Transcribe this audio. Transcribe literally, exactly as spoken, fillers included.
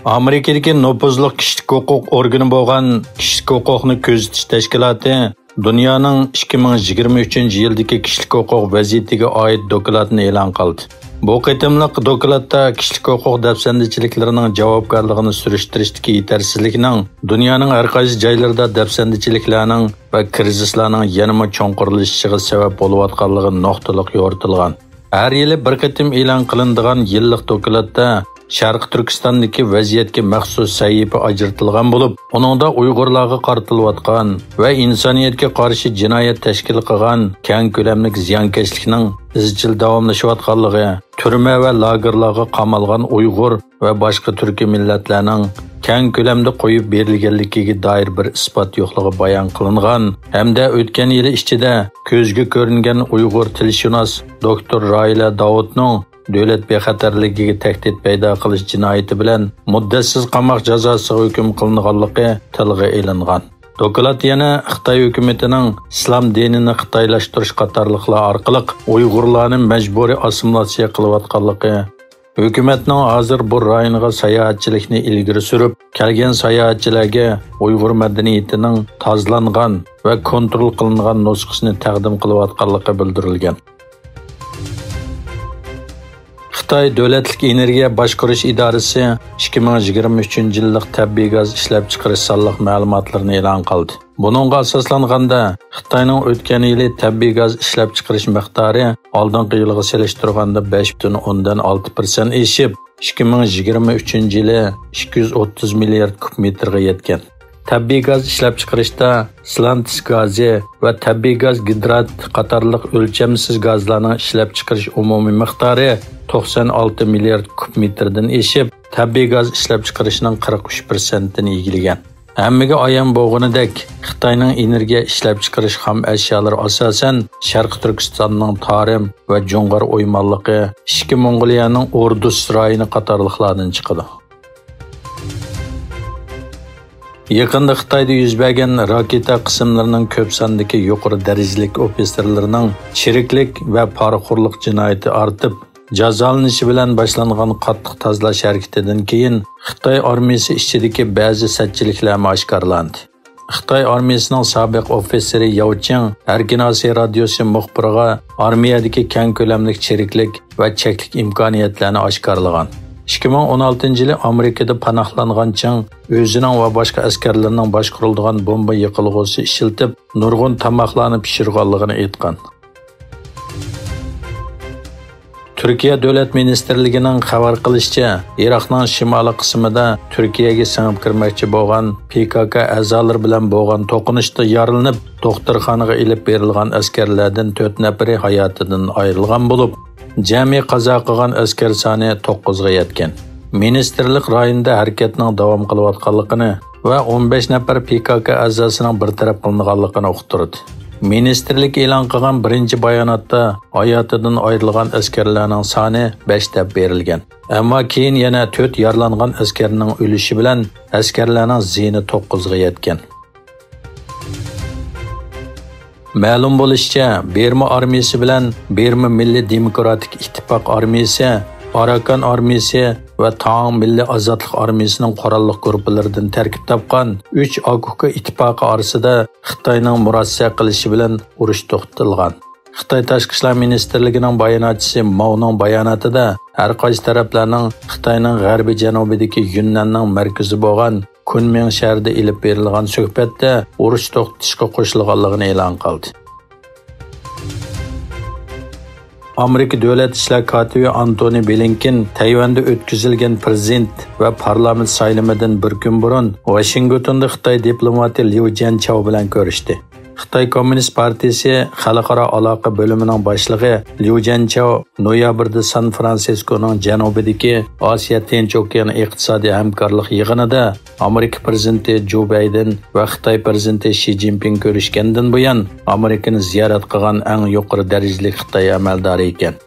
ئامېرىكىدىكى نوپۇزلۇق كىشىلىك ھوقۇق ئورگىنى بولغان كىشىلىك ھوقۇقنى كۆزىتىش تەشكىلاتى دۇنيانىڭ ئىككى مىڭ يىگىرمە ئۈچىنچى يىلدىكى كىشىلىك ھوقۇق ۋەزىيىتىگە ئائىت دوكلاتنى ئېلان قىلدى. بۇ قېتىملىق دوكلاتتا كىشىلىك ھوقۇق دەپسەندىچىلىكلىرىنىڭ جاۋابكارلىقىنى سۈرۈشتۈرۈشتىكى يېتەرسىزلىكنىڭ، دۇنيانىڭ ھەر قايسى جايلىرىدا دەپسەندىچىلىكلەرنىڭ ۋە كىرىزىسلارنىڭ يەنىمۇ چوڭقۇرلىشىشىغا سەۋەب بولۇۋاتقانلىقى نۇقتىلىق يورۇتۇلغان. ھەر يىلى بىر قېتىم ئېلان قىلىنىدىغان يىللىق دوكلاتتا شەرقىي تۈركىستاندىكى ۋەزىيەتكە مەخسۇس سەھىپە ئاجرىتىلغان بولۇپ، ئۇنىڭدا ئۇيغۇرلارغا قارىتىلىۋاتقان ۋە ئىنسانىيەتكە قارشى جىنايەت تەشكىل قىلغان كەڭ كۆلەملىك زىيانكەشلىكنىڭ ئىزچىل داۋاملىشىۋاتقانلىقى، تۈرمە ۋە لاگېرلارغا قامالغان ئۇيغۇر ۋە باشقا تۈركىي مىللەتلەرنىڭ كەڭ كۆلەمدە قويۇپ بېرىلگەنلىكىگە دائىر بىر ئىسپات يوقلۇقى بايان قىلىنغان ھەمدە ئۆتكەن يىلى ئىچىدە كۆزگە كۆرۈنگەن ئۇيغۇر تىلشۇناس دوكتور راھىلە داۋۇتنىڭ دۆلەت بىخەتەرلىكىگە تەھدىت پەيدا قىلىش جىنايىتى بىلەن مۇددەتسىز قاماق جازاسىغا ھۆكۈم قىلىنغانلىقى تىلغا ئېلىنغان. دوكلات يەنە خىتاي ھۆكۈمىتىنىڭ ئىسلام دىنىنى خىتايلاشتۇرۇش قاتارلىقلار ئارقىلىق ئۇيغۇرلارنى مەجبۇرىي ئاسسىمىلياتسىيە قىلىۋاتقانلىقى، ھۆكۈمەتنىڭ ھازىر بۇ رايونغا ساياھەتچىلىكنى ئىلگىرى سۈرۈپ، كەلگەن ساياھەتچىلەرگە ئۇيغۇر مەدەنىيىتىنىڭ تازىلانغان ۋە كونترول قىلىنغان نۇسخىسىنى تەقدىم قىلىۋاتقانلىقى بىلدۈرۈلگەن. خىتاي دۆلەتلىك ئېنېرگىيە باشقۇرۇش ئىدارىسى ئىككى مىڭ يىگىرمە ئۈچىنچى يىللىق تەبىئىي گاز ئىشلەپچىقىرىش سانلىق مەلۇماتلىرىنى ئېلان قىلدى. بۇنىڭغا ئاساسلانغاندا، خىتاينىڭ ئۆتكەن يىلى تەبىئىي گاز ئىشلەپچىقىرىش مىقدارى ئالدىنقى يىلغا سېلىشتۇرغاندا بەش پۈتۈن ئوندىن ئالتە پىرسەنت ئېشىپ، ئىككى مىڭ يىگىرمە ئۈچىنچى يىلى ئىككى يۈز ئوتتۇز مىليارد كۇب مېتىرغا يەتكەن. تەبىئىي گاز ئىشلەپچىقىرىشتا سلانتىس گازى ۋە تەبىئىي گاز گىدرات قاتارلىق ئۆلچەمسىز گازلارنىڭ ئىشلەپچىقىرىش ئومۇمىي مىقدارى توقسان ئالتە مىليارد كۇب مېتىردىن ئېشىپ، تەبىئىي گاز ئىشلەپچىقىرىشنىڭ قىرىق ئۈچ پىرسەنتىنى ئىگىلىگەن. ھەممىگە ئايان بولغىنىدەك، خىتاينىڭ ئېنېرگىيە ئىشلەپچىقىرىش خام ئەشيالىرى ئاساسەن شەرقىي تۈركىستاننىڭ تارىم ۋە جۇڭغار ئويمانلىقى، ئىچكى موڭغۇلىيەنىڭ ئوردۇس رايونى قاتارلىقلاردىن چىقىدۇ. يېقىندا خىتايدا يۈز بەرگەن راكېتا قىسىملىرىنىڭ كۆپ ساندىكى يۇقىرى دەرىجىلىك ئوفىتسېرلىرىنىڭ چىرىكلىك ۋە پارىخورلۇق جىنايىتى ئارتىپ، جازالىنىشى بىلەن باشلانغان قاتتىق تازىلاش ھەرىكىتىدىن كېيىن، خىتاي ئارمىيىسى ئىچىدىكى بەزى سەتچىلىكلەرمۇ ئاشكارىلاندى. خىتاي ئارمىيىسىنىڭ سابىق ئوفىتسېرى ياۋ چىڭ ئەركىن ئاسىيا رادىيوسى مۇخبىرىغا ئارمىيەدىكى كەڭ كۆلەملىك چىرىكلىك ۋە چەكلىك ئىمكانىيەتلەرنى ئاشكارىلىغان. ئىككى مىڭ ئون ئالتىنچى يىلى ئامېرىكىدا پاناھلانغان چىڭ ئۆزىنىڭ ۋە باشقا ئەسكەرلىرىنىڭ باشقۇرۇلىدىغان بومبا يېقىلغۇسى ئىشلىتىپ، نۇرغۇن تاماقلارنى پىشۇرغانلىقىنى ئېيتقان. تۈركىيە دۆلەت مىنىستىرلىكىنىڭ خەۋەر قىلىشىچە، ئىراقنىڭ شىمالىي قىسمىدا تۈركىيەگە سىڭىپ كىرمەكچى بولغان پى كاكا ئەزالىرى بىلەن بولغان توقۇنۇشتا يارىلىنىپ، دوختۇرخانىغا ئېلىپ بېرىلغان ئەسكەرلەردىن تۆت نەپىرى ھاياتىدىن ئايرىلغان بولۇپ، جەمئىي قازا قىلغان ئەسكەر سانى توققۇزغا يەتكەن. مىنىستىرلىق رايوندا ھەرىكەتنىڭ داۋام قىلىۋاتقانلىقىنى ۋە ئون بەش نەپەر پى كاكا ئەزاسىنىڭ بىر تەرەپ قىلىنغانلىقىنى ئۇقتۇردى. مىنىستىرلىك ئېلان قىلغان بىرىنچى باياناتتا ھاياتىدىن ئايرىلغان ئەسكەرلەرنىڭ سانى بەش دەپ بېرىلگەن. ئەمما كېيىن يەنە تۆت يارىلانغان ئەسكەرنىڭ ئۆلۈشى بىلەن ئەسكەرلەرنىڭ زىيىنى توققۇزغا يەتكەن. مەلۇم بولۇشىچە، بىرما ئارمىيىسى بىلەن بىرما مىللىي دېموكراتىك ئىتتىپاق ئارمىيىسى، ئاراكان ئارمىيىسى ۋە تاڭ مىللىي ئازادلىق ئارمىيىسىنىڭ قوراللىق گۇرۇپپىلىرىدىن تەركىب تاپقان ئۈچ ئاكۇكا ئىتتىپاقى ئارىسىدا خىتاينىڭ مۇراسىئە قىلىشى بىلەن ئۇرۇش توختىتىلغان. خىتاي تاشقى ئىشلار مىنىستىرلىكىنىڭ باياناتچىسى ماۋنىڭ باياناتىدا ھەر قايسى تەرەپلەرنىڭ خىتاينىڭ غەربىي جەنۇبىدىكى يۈننەننىڭ مەركىزى بولغان كۇنمىڭ شەھىرىدە ئېلىپ بېرىلغان سۆھبەتتە ئۇرۇش توختىتىشقا قوشۇلغانلىقىنى ئېلان قىلدى. ئامېرىكا دۆلەت ئىشلار كاتىپى ئانتونى بلىنكېن تەيۋەندە ئۆتكۈزۈلگەن پىرېزىدېنت ۋە پارلامېنت سايلىمىدىن بىر كۈن بۇرۇن ۋاشىنگتوندا خىتاي دىپلوماتى ليۇ جيەنچاۋ بىلەن كۆرۈشتى. خىتاي كوممۇنىست پارتىيىسى خەلقئارا ئالاقە بۆلۈمىنىڭ باشلىقى ليۇ جيەنچاۋ نويابىردا سان فرانسىسكونىڭ جەنۇبىدىكى ئاسىيا تىنچ ئوكيان ئىقتىسادىي ھەمكارلىق يىغىنىدا ئامېرىكا پىرېزىدېنتى جو بايدېن ۋە خىتاي پىرېزىدېنتى شى جىنپىڭ كۆرۈشكەندىن بۇيان، ئامېرىكىنى زىيارەت قىلغان ئەڭ يۇقىرى دەرىجىلىك خىتاي ئەمەلدارى ئىكەن.